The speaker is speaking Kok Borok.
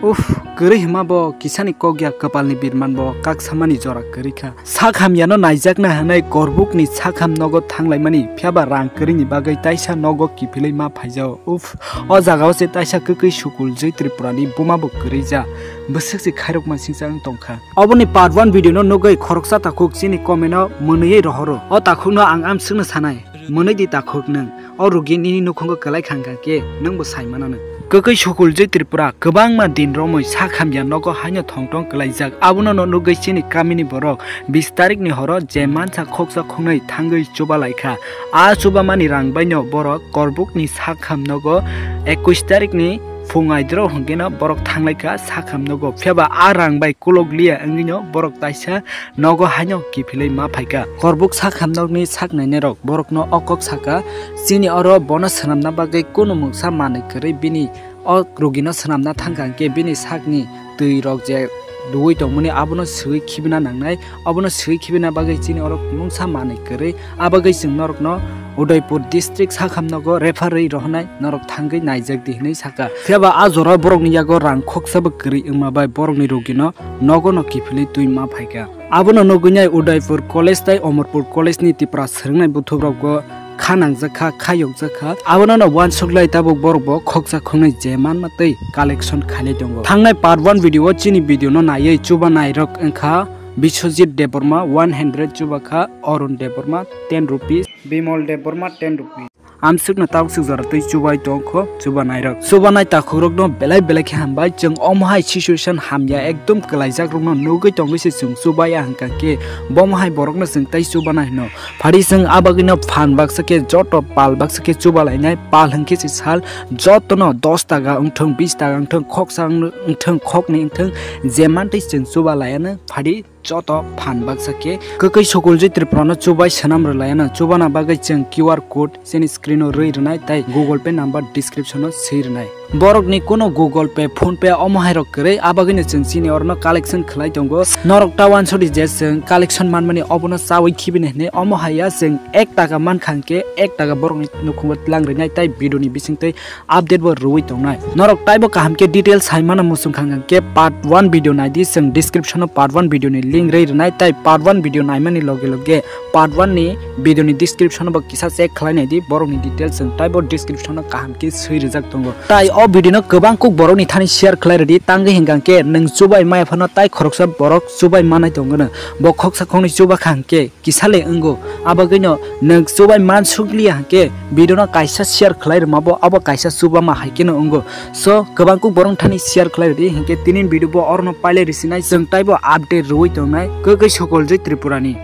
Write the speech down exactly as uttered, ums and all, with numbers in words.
Uff, kwrwi hwnma bo kisani kok ya, kwpalni birman bo kaksamani jora kwrwi kha. Sak hamyano naijakna hwnwi korbukni sak ham nogo thanglaimani, phiyaba rang kwrwini bagwi taisa nogo kiphilwi ma phaijao. Uff, o jagao se taisa kwkwi sukul jwi Tripurani buma bo kwrwi ja. Bwswk se khairokma singsa wng tongkha. Oboni part one video no nugwi khoroksa takhuk chini comment o mwnwi rohoro. O takhuk no ang amswkno sanai. Mwnwi di takhuk nwng. O rugi nini nukhungo kwlai kha hwnkha khe nwng bo sai mananw. Kwkwi sukul jwi Tripura kwbangma din romwi sak hamya nogo haino thongthong kwlaijak. Abono no nugwi chini kamini borok bis tarikni horo je mansa khoksa khongnwi thangwi chuba lai kha. A chubamani rang baino borok korbukni sak ham nogo ekwis tarikni phung aidro hwnkhe no borok thanglai kha sak ham nogo. Phiyaba a rang bai kulok liya wngwi no borok taisa nogo haino kiphilwi ma phaikha. Korbuk sak hamnokni sak nainai rok borokno o kok saka, chini oro bono swnamna bagwi kunu mungsa manwi kwrwi bini o rugino swnamna thangkha hwnkhe bini sakni twi rok je duwi tongmani abono swi khibina nangnai, abono swi khibina bagwi chini oro mungsa manwi kwrwi, a bagwi chwng norokno Udaipur district sak hamnogo refer rwi rohonai norok thangwi naijak di hinwi saka. Phiyaba a jora borokni yago rang khoksa bo kwrwi wngma bai borokni rugino nogo no kiphilwi twi ma phaikha. Abono nugwinai Udaipur College tai Amarpur College ni Tipra swrwngnai buthukrokbo kha nangjak kha, kha yokjak kha. Abono no uansuk lai tabuk borokbo khoksa khongnwi je manma twi collection khailai tongo. Thangnai part one video o chini video no naiwi chuba nairok wngkha Biswajit Debbarma one hundred chuba kha, Arun Debbarma ten rupees, Bimal Debbarma ten rupees. Amswkno takswk jora twi chubai tongkho chuba nairok. Chuba nai takhukrokno belai belai khe hambai. Chwng omo hai situation hamya ekdom kwlaijak rokno nugwi tongwi se chwng chubaya hwnkha khe bomo hai borokno chwng tei chuba nai hwno. Phari chwng a bagwino phan baksa khe joto pal baksa khe chuba lainai. Pal hwnkhe se sal jotono dos taka wngthwng, bis taka wngthwng, khoksa wngthwng, khokni wngthwng, je mantwi chwng chuba laiano phari. Joto phan baksa khe kwkwi sukul jwi Tripura no chubai swnam rwlaiano chubana bagwi chwng Q R code chini screen o rwi rwnai tei Google Pay number description o swi rwnai. Borok ni kuno Google Pay, PhonePe omo hai rok kwrwi, a bagwi no chwng chini oro no collection khwlai tongo. Norok ta uansuk di je chwng collection manmani obono chawi khibini hinwi, omo hai ya chwng ek taka mankha hwnkhe ek taka borok ni nukhungo tlang rwnai tei video ni bisingtwi update bo rwui tongnai. Norok taibo kaham khe details hai mana muchung kha hwnkhe part one video nai di, chwng description o part one video ni link rwi rwnai, tei part one video naimani loge loge part one ni video ni description o bo kisa check khlai nai di, borok ni details chwng taibo description o kaham khe swi rijak tongo. Tai o video no kwbang kuk borok ni thani share khlai rw di, tangwi hwnkha khe nwng chubai maya phano tai khoroksa borok chubai manai tongo no, bo khoksa khoknwi chuba kha hwnkhe kisa le wngo. Abagwino nwng chubai mansukliya hwnkhe video no kaisa share khlai rwma bo, abo kaisa chubama hai kheno wngo. So, kwbang kuk borok thani share khlai rwdi hwnkhe tini video bo orono pailai rwsinai, chwng taibo update rwui tongnai kwkwi sokol jai Tripura ni.